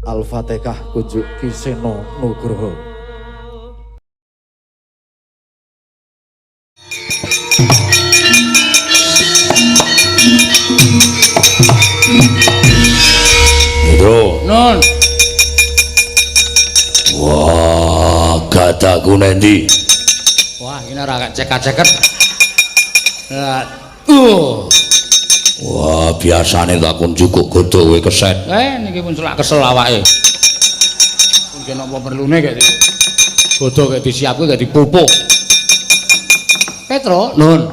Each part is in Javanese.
Al-Fatihah kunjuk Ki Seno Nugroho. Bro. Nun. Wah, gadaku nendi? Wah, ini ora cek-ceket. Wah, biasane takon cukup godho kowe keset. Niki pun selak kesel awake. Pun kena apa perlune kek. Godho kek disiapke kek dipupuk. Petro, nun.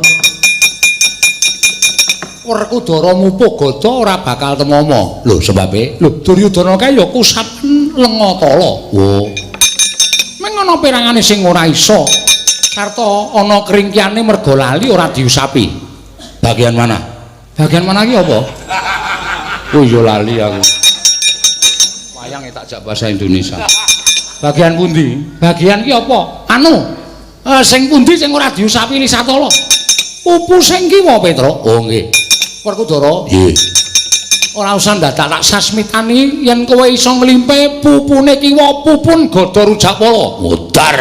Werkudara mupuk godho ora bakal temomo. Lho, sebabe? Lho, Duryudana kae ya kusapen lenga tala. Oh. Meng ana perangane sing ora iso. Sarta ana kringkiyane merga lali ora diusapi. Bagian mana? Bagian mana iki apa? Oh iya lali aku. Wayang tak jak bahasa Indonesia. Bagian pundi? Bagian ki apa? Anu, sing pundi sing ora diusapi Lisatala? Pupu sing kiwa, Petro. Oh nggih. Werkudara. Nggih. Ora usah ndadak tak sasmitani yen kowe iso nglimpe pupune kiwa pupun Gada Rujakpala. Mudar.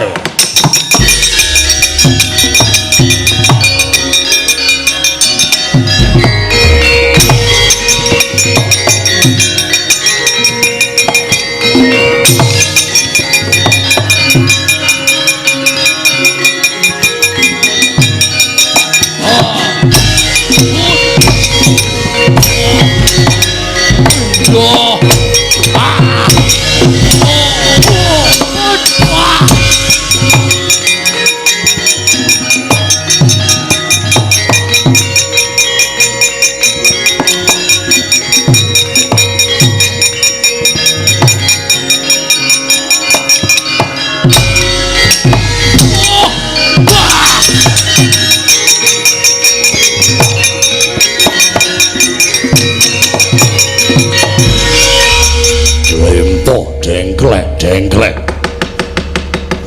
Dengklek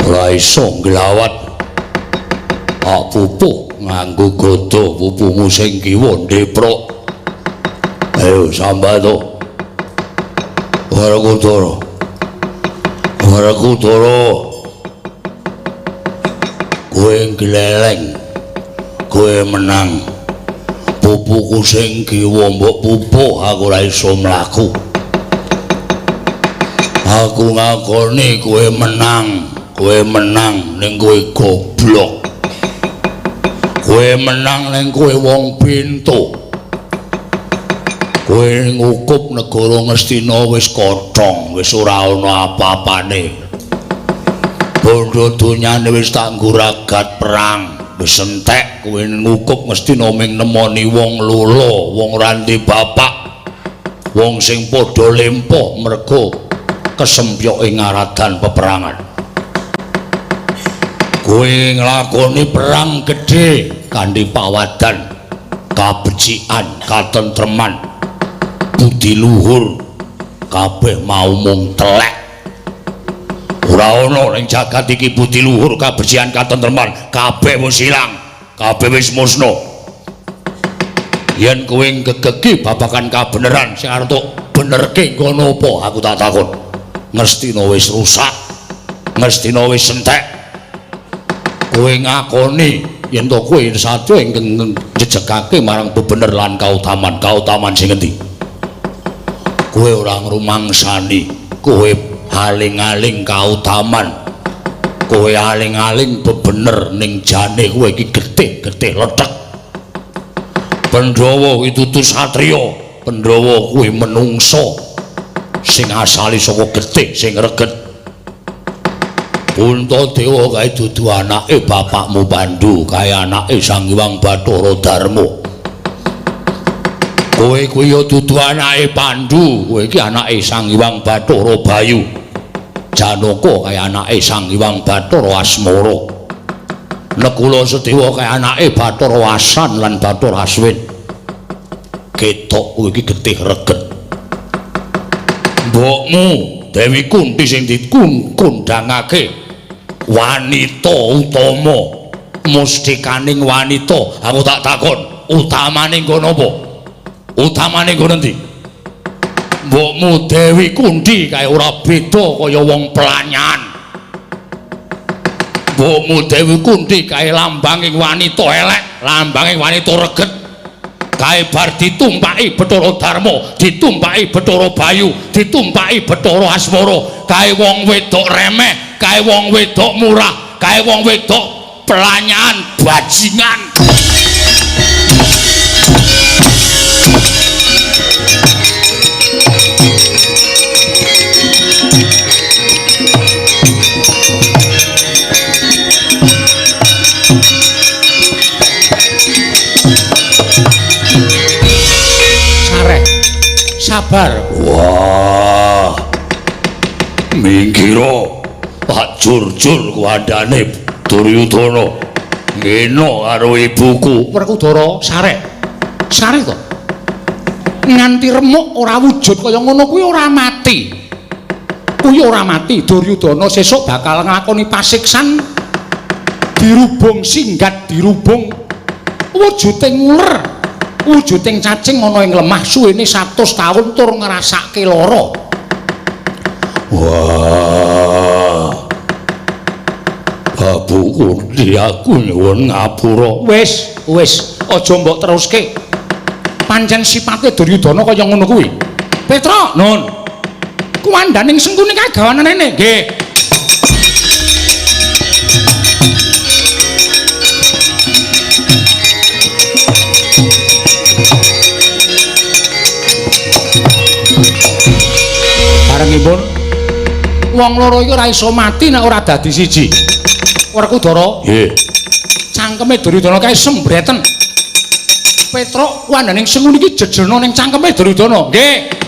ora iso nglawat ak pupuh nganggo godho pupumu sing kiwa ndeprok. Ayo sambat to. Werkudara, Werkudara, kowe gleleng, kowe menang. Pupuku sing kiwa mbok pupuh aku ora iso mlaku. Aku ngakoni kowe menang ning kowe goblok. Kowe menang ning kowe wong pintu. Kowe ngukup negara Ngastina wis kothong, wis ora ana apa-apane. Bondo donyane wis tak ngguragat perang, wis entek. Kowe ngukup Ngastina ming nemoni wong lolo, wong ora ndek bapak, wong sing padha lempoh mergo kesempyoke ngaradan peperangan. Kowe nglakoni perang gedhe kanthi pawadan, kabecikan, katentreman, budi luhur, kabeh mau mung telek. Ora ana ning jagat iki budi luhur, kabecikan, katentreman, kabeh wis ilang, kabeh wis musna. Yen kowe gegegi babagan kabeneran sing arep benerke nggono apa aku tak takon. Ngastina wis rusak, Ngastina wis entek. Kowe ngakoni yen to kowe satya ingkang njejegake marang bebener lan kautaman, kautaman sing endi? Kowe ora ngrumangsani, kowe aling-aling kautaman, kowe aling-aling bebener ning jane kowe iki getih-getih lethek. Pandhawa kuwi dudu satriya, Pandhawa kuwi menungsa sing asale saka getih sing reget. Puntadewa kae dudu anake bapakmu Pandu, kae anake Sang Hyang Bathara Darma. Kowe kuwi ya dudu anake Pandu, kowe iki anake Sang Hyang Bathara Bayu. Janaka kae anake Sang Hyang Bathara Asmara. Nekula Sedewa kae anake Bathara Asan lan Bathara Aswin. Ketok kowe iki getih reget. Mbokmu Dewi Kunti sing dikundangake wanita utama, mustikaning wanita. Aku tak takon, utamane nggon apa? Utamane nggon endi? Mbokmu Dewi Kunthi kae ora beda kaya wong pelanyan. Mbokmu Dewi Kunthi kae lambanging wanita elek, lambanging wanita reget. Kae bar ditumpaki Bathara Darma, ditumpaki Bathara Bayu, ditumpaki Bathara Asmara. Kae wong wedok remeh, kae wong wedok murah, kae wong wedok pelanyan, bajingan. Sareh, sabar. Wah, minggiro tak jurjur kuandane Duryudana ngene karo ibuku. Werkudara, sareh. Sareh to. Nganti remuk ora wujud kaya ngono kuwi ora mati. Kuwi ora mati. Duryudana sesuk bakal nglakoni pasiksan dirubung singgat, dirubung wujuding uler, wujuding cacing ana ing lemah suwene 100 taun tur ngrasake lara. Wah, Babu Kunthi, aku nyuwun ngapura. Wis, wis, aja mbok teruske. Pancen sipate Duryudana kaya ngono kuwi. Petruk, nun. Kuwandaning Sengkuni kae gawanan rene. Nggih. Barengipun wong loro iki ora iso mati nek ora dadi siji. Werkudara, nggih. Cangkeme Duryudana kae sembreten. Petruk kuwandaning Sengkuni iki jejelna ning cangkeme Duryudana. Nggih.